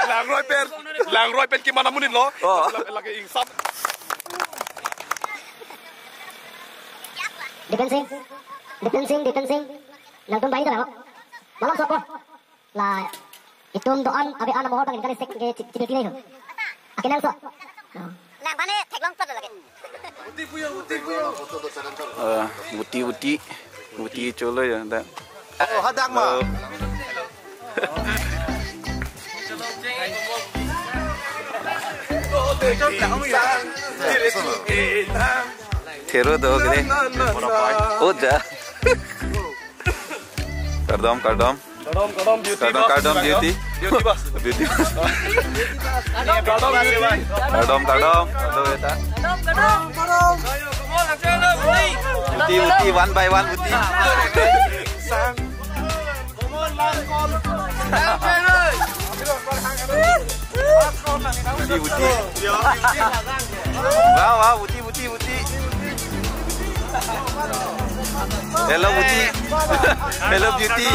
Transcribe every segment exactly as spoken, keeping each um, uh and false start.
Langroi pen, langroi pen keman amonit lo. Oh. Lake, lake ingsam. Defensing, defensing, defensing. Nangtum bai itu, malomso ko. La, itum do-an, abe an mohor bang kali sek ke cik cik pilih. Akenangsot. Nang bane theklong pet lagi. Eh, buti, buti, buti cholo ya, da. Oh, hadang ma. Thero do gini. Oh, ja. Kardom, kardom. Kardom, kardom, beauty, kardom, boss. Kardom, beauty. Beauty, boss. Kardom, beauty. Kardom, kardom. Kardom, eta. Beauty, beauty, one by one, beauty. Beauty, beauty. Wow, wow, beauty, beauty, beauty. Hello, beauty. Hello, beauty.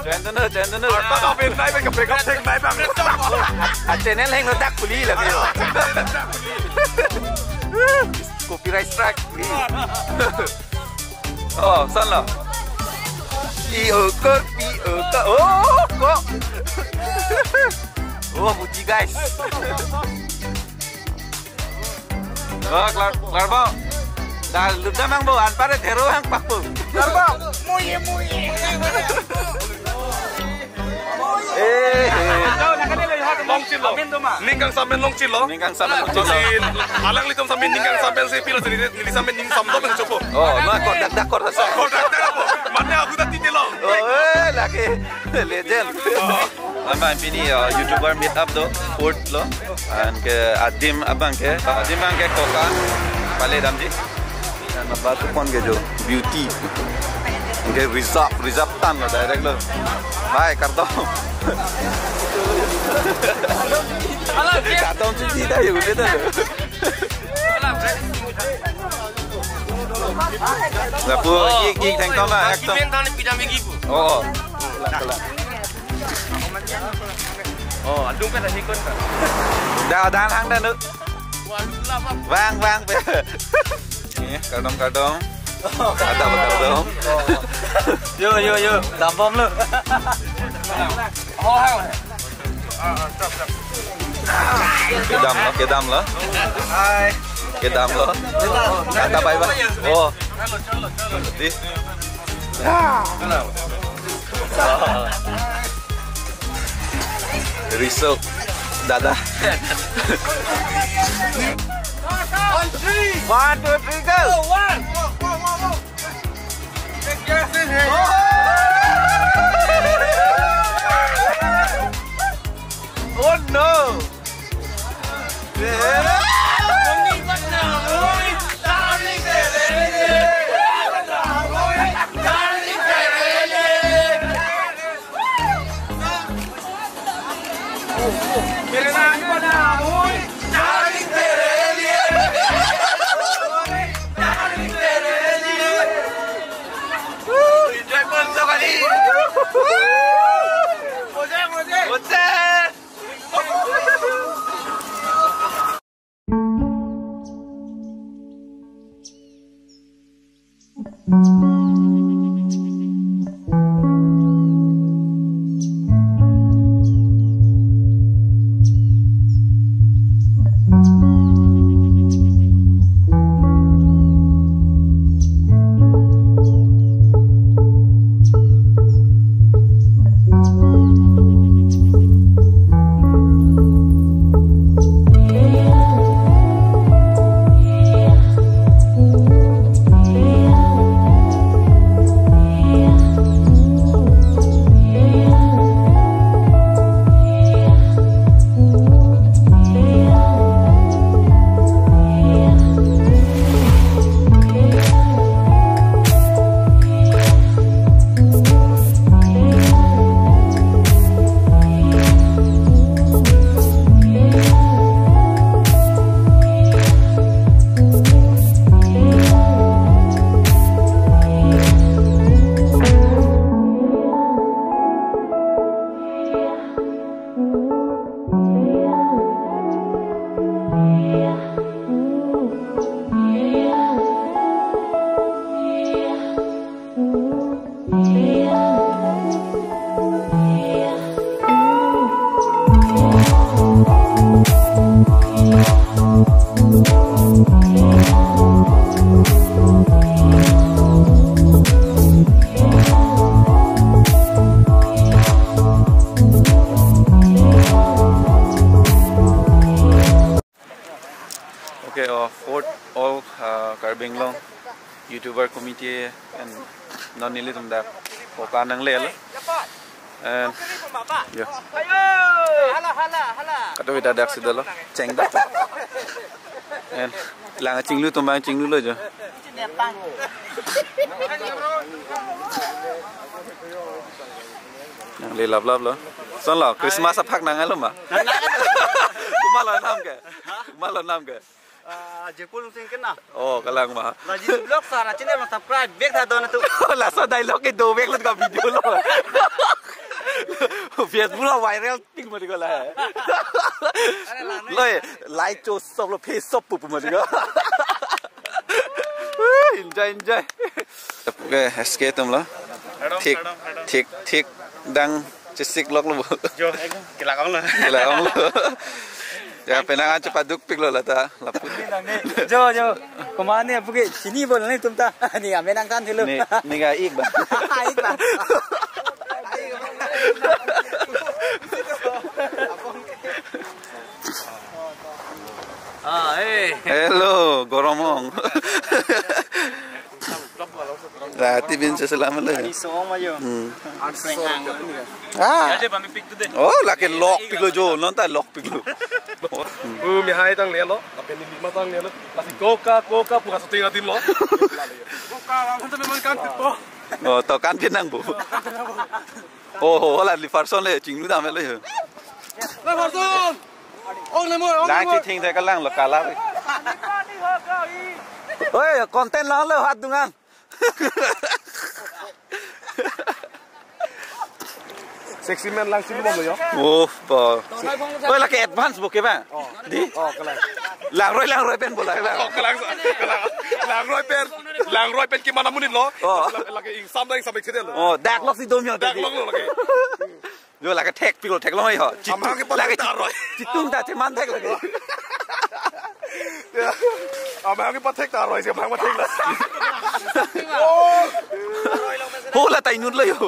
Channel, channel. Arta ka pin nai pe ka break up thek nai bang. A channel heng lo dak kuli lagi. Copyright strike. Oh, sana. Pi oker, pi oker. Oh, kok. Oh, beauty, guys. Oh, klar, klar, bo. Dah, luda mang, bo, anpar thero hang pak, bo. Klar, bo. Muye, muye. Eh, eh. Longchilo. Ning kangsamen longchilo. Ning kangsamen longchilo. Lasi, alanglitum samen ning kangsamen si pilo si neli samen ningsam do pen chopo. Oh, ma kor dak dak kor sa. Kor dak dak apa? Mana aku tadi telo. Oh, eh, lagi legend. Abang pini, uh, YouTuber meet up do, fourth lo. Anke adim abang ke, adim abang ke koka, pale damji. Nabasupon ke jo, beauty. Anke reserve, reserve tan lo, direct lo. Bye, kardom. Kardom si tidak ya, udah dah. Lapu, ik, ik, thengkong ma, ek thong. Kimen tani pidam igi pu. Oh, oh. Pulang, pulang. Oh, adung kan hikon kan. Dah, dah hang dah nu. Bang, bang. Eh, kardom, kardom. Ada apa kardom? Yo, yo, yo, dambom lo. Oh, hang. Kedam lo, kedam lo. Hai. Kedam lo. Kata bye bye. Oh. Di. Riso. Dada. On three. One, two, three, go. One. Oh no! Uh, Karbi Anglong YouTuber Committee and non nelitum dak poka nanglelo. And yo. Kado kita dak sudah lo. Cheng dak. And lang chinglu tumbang chinglu lo jo. Nangli laplap lo. Lason lo, Christmas aphak nanglo ma? Komat lo nam ke? Komat lo nam ke? Ah, Jepul sing kena. Oh, kalang ma. Raji Vlog sar channel lo subscribe back tha don tu. Laso dialogue ke do back lo ka video lo. Facebook lo viral pik mati ko la. Loi, like cho sob lo, phe sob pupu mati ko. Enjoy, enjoy. Okay, S K atum lo. Thik, thik, thik dang chesik lok lo. Jo, ekdom kelak ong lo. Kelak ong lo. Ya, penang an chepaduk pik lo lata. Lapu. Jo, jo. Komat ne apuke chini bol ne tum ta. Ne amenang than thilo. Ne, ne ga ik ba. Ik ba. Ah, eh. Hello, gorom ong. La, tibin se selam le. Ani song ma jo. Hmm. Ang prank ang. Ah. Ya, je bami pik tu de. Oh, lake lok pik lo jo, non ta lok pik lo. Bu mi hai tang le lo, apen ni ma tang le lo. Lasi koka, koka, pu ka shooting adim lo. Koka, ang kan tu memang kan tu po. Oh, to kan pinang bu. Oh, ho, la li person le, chinglu dam le. La person. Ong le mo, ong le mo. Lang chithing the kalang lo kala. Oi, content lang lo hat dungan. Sexy man lang sini bom lo yo. Oh, pa. Oi, lake advance bo ke ba? Oh. Di? Oh, kalang. Langroi, langroi pen bola ba? Oh, kalang, kalang. Langroi pen, langroi pen ki mana munit lo? Oh. Lake, lake ingsam dang ingsam ek chedel lo. Oh, dak lok si dom yo. Dak lok lo lake. Jo lake thek pik lo, thek lo ho. Amang ke pathek ta roi. Chitung ta cheman thek lake. Ya. Amang ke pathek ta roi si amang pathek la. Oh. Ho la ta inut lo yo.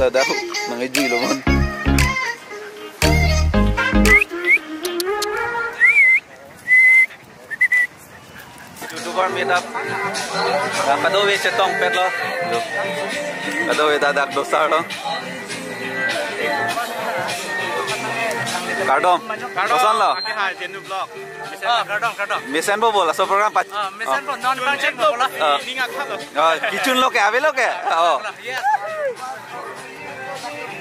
Dak nang ejui lo mon. YouTuber meet up. Dak kadokave chetongpet lo. Kadokave ta dak dosar lo. Kardom. Koson lo? Aki hai, Jenu Vlog. Mesen, ah, kardom, kardom. Mesen bo bol, laso program pa. Ah, mesen bo, non pangcheng bo bola. Ah. Ning akha lo. Ah, kichun lo ke, ave lo ke? Oh. Yes.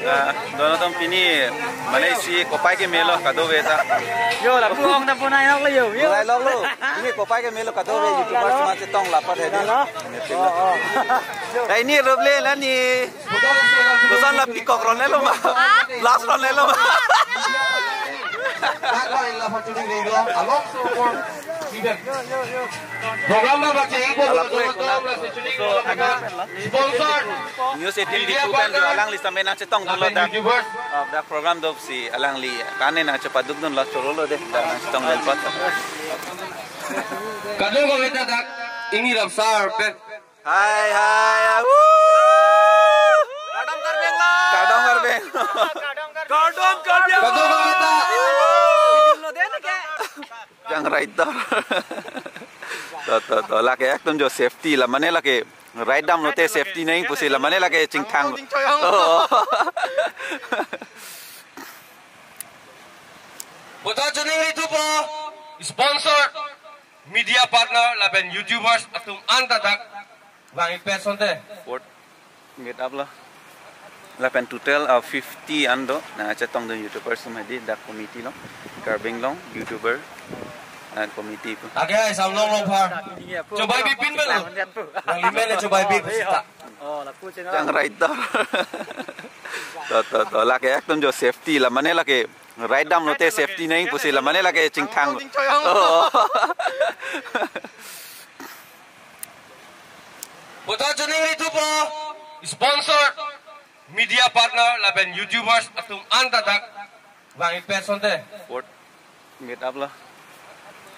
Ah, dono tong pini, mane isi kopai keme lo kadokave ta. Yo, lapu ong ta punai nok le yo. Yo. Punai nok lo. Pini kopai keme lo kadokave, oh, YouTubers lalo. Semua chetong lapat hai di. Lalo. Ngerti lo. Oh, oh. Nah, ini Roble lah ni. Koson la peacock ron lelo ma. Ha? Last ron lelo ma. Program ba bache ipo. Alap le, sponsor. News eighteen Diku pen do alangli same nangchetongdun lo dak. YouTubers. Ah, dak program do si alangli. Kane nangchepadukdun lo, choro lo dei. Dak nangchetongdun pat. Kadokave ta dak ingni rapsar pen. Hai, hai, ah, wuh. Kardom Karbi Anglong. Kardom Karbi Anglong. Kardom Karbi Anglong. Kardom Karbi Anglong. Jang rider. To, to, to, lake ekdom jo safety la, mane lake ride damlote safety nang pusi la, mane lake chingthang. Oh. Puta chuning ri thupo, sponsor, media partner lapen YouTubers atum anta dak vang-ik pet asonte. Fourth meet up lo. Lapen total, uh, fifty an do. Nangchetongdun YouTubers atum hedi dak committee lo. Karbi Anglong YouTuber, uh, committee pu. Ake hai Samlong Longphar. Chobai bipin belo. Nangli mele chobai bip sita. Oh, lapu channel. Jang rider. To, to, to, lake ekdom jo safety la, mane lake ride damlote safety nang pusi la, mane lake chingthang. Oh. Puta chuning ri thupo, sponsor, media partner lapen YouTubers atum anta dak vang-ik pet asonte. Fourth meet up lo.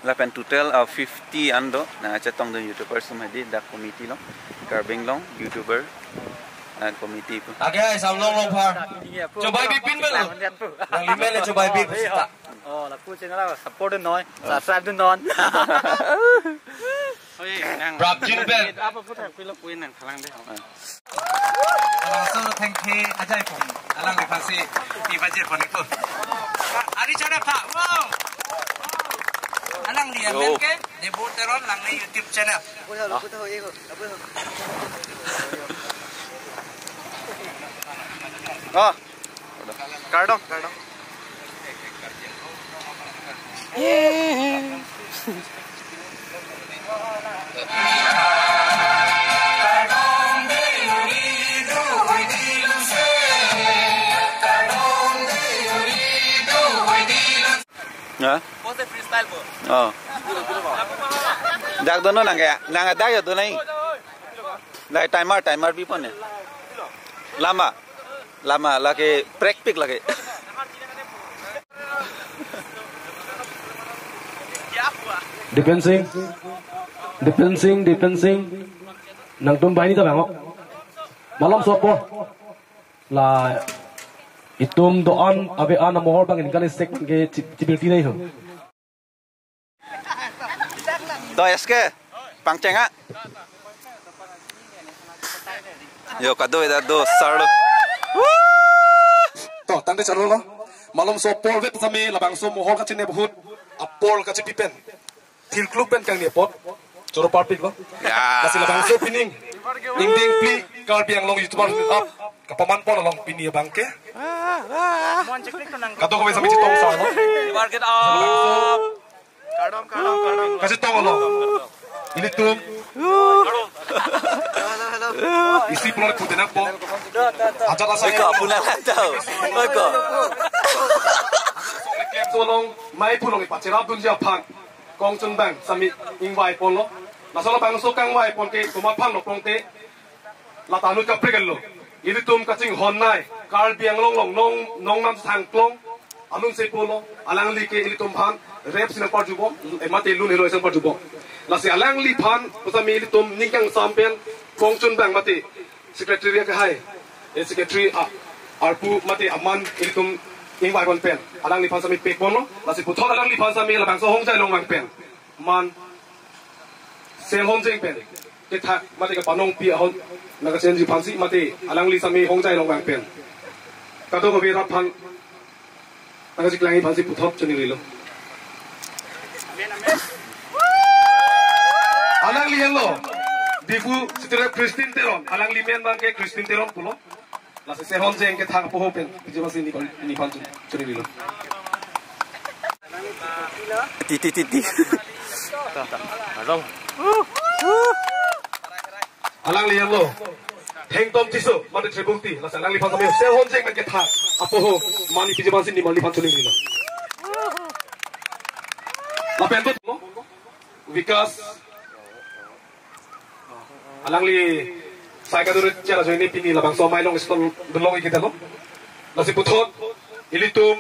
Lapen total, uh, fifty an do. Nangchetongdun YouTubers atum hedi dak committee lo. Karbi Anglong YouTuber, uh, committee pu. Ake hai Samlong Longphar. Chobai bipin belo. Nangli mele chobai bip sita. Oh, lapu channel support dun noi, subscribe dun non. Oi, nang. Prapjin pen. Apa putar pilo kuin nang khalang dei. Laso thengthe ajai pon, alangliphan si pi baje pon iku. Ari chara pha, wow. Alangli yo. Amen ke, Debor Teron Langnei YouTube channel. Ah, kardom, kardom. Ya? Oh. Dak dono nang ya, nang dak ya donai. Lai timer, timer bipon ya. Lama. Lama lake prekpik lake. Defensing, defensing, defensing. Nangtum banghini ta bang ok. Malom sopo. La itum do-an ave an amohor bang inkan isek ke chi-, chipirti nai ho. To S K, pangcheng a. Yo, kado eda do sar lo. To, tangte chalo lo. Malom sopo vet sami labangso mohor kachine bahut apor kachipi pen. Thil kluk pen kangni apot. Choro parpik lo. Ya. Lasi labangso pining. Ingdeng phli Karbi Anglong YouTuber meet up. Kapaman pon along pini abang ke. Kadokave sami chetong sar lo. Kachetong along. Ilitum. Isi pulo putenak po. Ajat asai. Eko, pulang lantau. Eko. Kem solong, mai pulong ipacherap dunji aphan. Kongchun bang, sami ingvai ponlo. Laso labangso kangvai pon ke, komat aphan lo pon te. Lata anut kaprek lo. Ilitum kachinghon nai. Karbi Anglong along nong, nong nam thang klong. Alun se pulo. Alangli ke ilitum aphan rep sinang parjubom. Eh, mate lun helo isang parjubom. Lasi alangliphan, pusami ilitum ningkang sampen. Kongchun bang mate. Secretary ke hai. Secretary a, arpu mate aman ilitum ingvai pon pen alangliphan sami pek ponlo, lasi puthot alangliphan sami labangso Hongjai Longbang pen man Sel Honjeng pen kethak mate kapanongpi ahut nangkachenji aphansi mate alangli sami Hongjai Longbang pen kadokave rat aphan nangkacheklang aphansi puthot choningrilo. Alangli henlo, Diphu City Rep Christine Teron, alangli men abangke Christine Teron pulo. Lasi Sel Honjeng kethak apoho pen P J Bangsi ni, neliphan chon, choningrilo. Ti, ti, ti, ti. Ta, ta. Arong. Alangli henlo, Thengtom Tisso, mate Tribungti, lasi alangliphan sami Sel Honjeng pen kethak apoho man P J Bangsi ni, neliphan choningrilo. Lapen tu, Vikas, alangli sai kaduri chera joine pini labangso amei along stall dunlong iketalo. Lasi puthot ilitum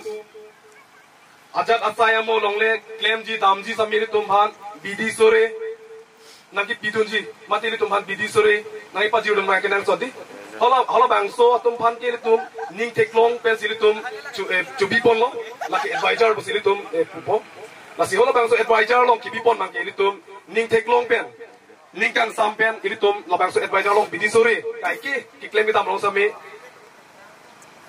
ajat asai amo longle klemji damji sami ilitum aphan bidi sore nangkepidunji, mate ilitum aphan bidi sore nangkepajir dun ma kenangsot di. Hala, halabangso atum aphan ke ilitum ning theklong pensi ilitum chu, eh, chebi ponlo, lake advisor pusi ilitum, eh, pupo. Lasi halabangso advisor along kebi pon abangke ilitum ning theklong pen, ning kangsam pen ilitum labangso advisor along bidi sore kaike keklem kedam along sami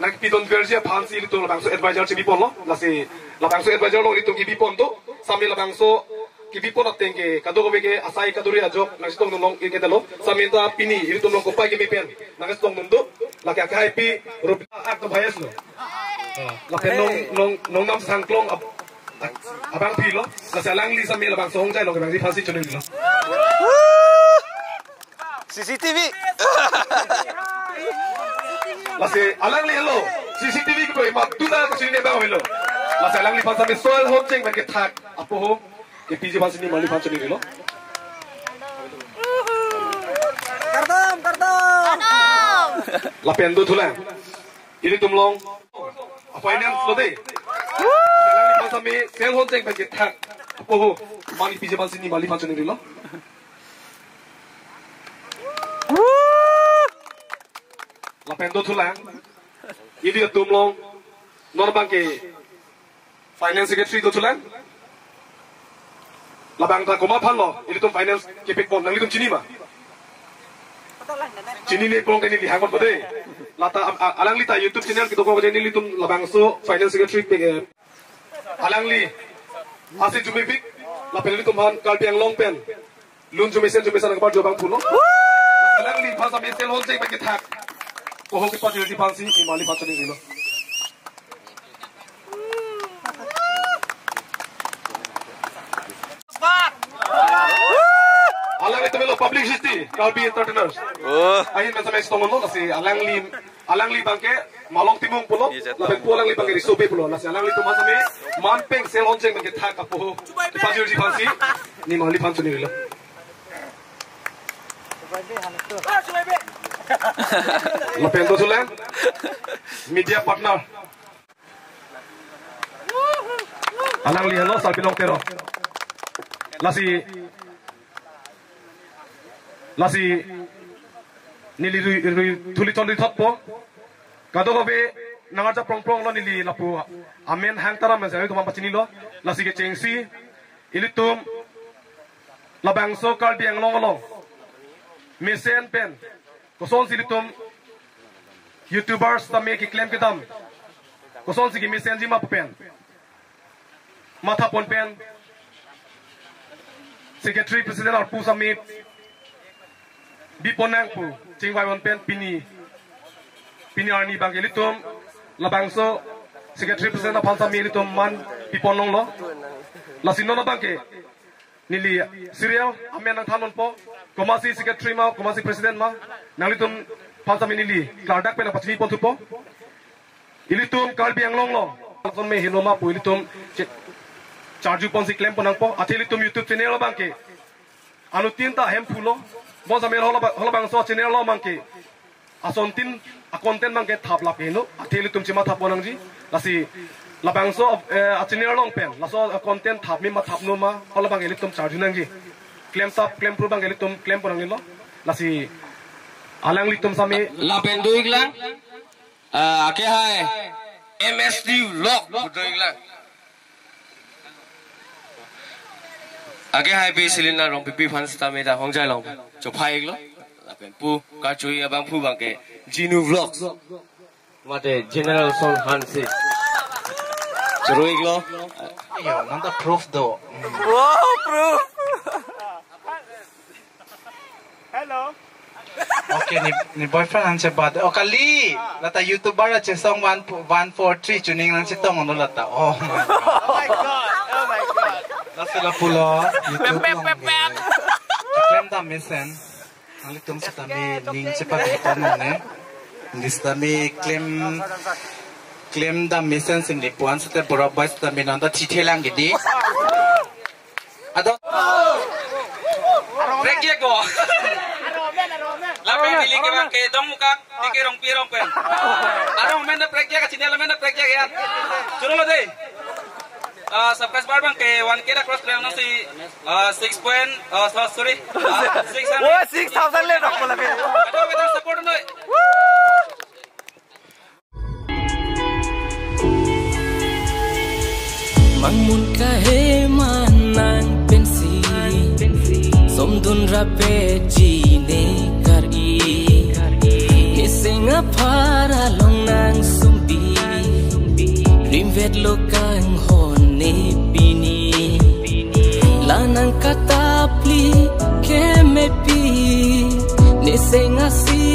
nangpidunverji aphansi ilitum labangso advisor chebi ponlo. Lasi labangso advisor along ilitum kebi pon do, sami labangso kebi pon ateng ke kadokave ke asai kaduri ajok nangchetong dunlong iketalo. Sami ta pini ilitum along kopai keme pen nangchetong dun do, lake akhai pi rupiah ak to bias lo. Ah, lapen nong, nong, nong nam sangklong ab-, abangpi lo. Lasi alangli sami labangso Hongjai Longbang abangsi aphansi choningrilo. C C T V. Lasi alangli henlo, C C T V kedo imat tuna kachinine abang henlo. Lasi alangliphan sami Sel Honjeng pen kethak apoho ke P J Bangsi ni, neliphan choningrilo. Kardom, kardom. Lapen dothulang, ilitum along finance lo de. Alangliphan sami Sel Honjeng pen kethak apoho man P J Bangsi ni, neliphan choningrilo. Lapen dothulang, ili atum along non abangke finance secretary dothulang. Labang ta komat aphan lo ilitum finance kepek pon, nanglitum chini ma? Chinine pon ke neli hang pon pade. Lata am-, a-, alangli ta YouTube channel kedo ko ke nelitum labangso finance secretary pe, eh, alangli asi jumibik, lapen ilitum aphan Karbi Anglong pen lun jumesen jumesen angkapar jobang pulo. Alangliphan sami Sel Honjeng pen kethak apoho kepajirji aphansi, neliphan choningrilo. Alanglitum henlo publicity, Karbi Entertainers. Oh. Ahin masa mes tongon lo, lasi alangli, alangli abangke Malong Timung pulo, lapen pu alangli abangke Riso Bey pulo, lasi alanglitum sami man pen Sel Honjeng pen kethak apoho kepajirji aphansi, neliphan choningrilo. Lapen dothulang, media partner. Alangli henlo Sarpinong Teron. Lasi, lasi neli rui, rui, thuli chon rui thotpo. Kadokave nangarja prong prong lo, neli lapu amen hang taram mesen ilitum aphan pachinilo. Lasi kechengsi ilitum labangso Karbi Anglong along mesen pen kosonsi ilitum YouTubers sami keklem kedam kosonsi kemesenji ma pu pen matha pon pen Secretary President arpu sami bi pon nang pu chingvai pon pen pini, pini arni abangke ilitum labangso Secretary President aphan sami ilitum man bi pon longlo. Lasi non abangke neli serial amen nangthan ponpo, komatsi Secretary ma, komatsi President ma, nanglitum aphan sami neli klardak pen nangpachini pon thupo. Ilitum Karbi Anglong along, lason me heno ma pu ilitum che-, charju ponsi klem pon nangpo. Athe ilitum YouTube channel abangke anuttin ta hem pulo. Bonsitame hala ba-, halabangso channel along abangke asontin a-content abangke thap lap heno. Athe ilitum chematha pon nangji. Lasi labangso, eh, a-channel along pen laso a-content thap me ma thap no ma, halabangke ilitum charju nangji. Klem thap, klem phru abangke ilitum klem pon nangnelo. Lasi Alanglitum sami. Lapen do-iklang. Ah, akehai M S D Vlog do-iklang. Akehai pi Selina Rongpipi aphan sitame ta hongjai long. Chophai-iklo. Lapen pu kachui abangphu abangke Jinu Vlogs. Mate General Son Hanse. Choro-iklo. Yo, nonta proof do. Wow, proof. Hello. Okay, ne, ne boyfriend anche bad. Oh, kali. Lata YouTuber achesong one, one four three chuning nangchetong ono lata. Oh my God. Oh my God. Oh my God. Lasi lapulo. YouTube pep, pep, long pep, pep. Klem dam mesen. Nanglitum sitame ning chepabi pon ne. Neli sitame klem, klem dam mesen si neli pu-an sitame borok bai sitame nonta thithelang gidi. Ado. Prekjak ko. Lapen neli ke abangke Dongmukak, T K Rongpi arong pen. Arong amen ta prekjak, channel amen ta prekjak ya. Choro-iklo dei. Ah, subscriber abangke one K ta cross klemlo si, ah, six point, ah, so-, sorry. Ah, six hundred. Oh, six thousand le rok lagi. Ado kita support noi. Mangmun kahe manang pensi, somdun rape jine kari. Neseng aphar along nang sumbi, rimvet lo kanghon ne pini. La nang katapli kemepi, neseng asi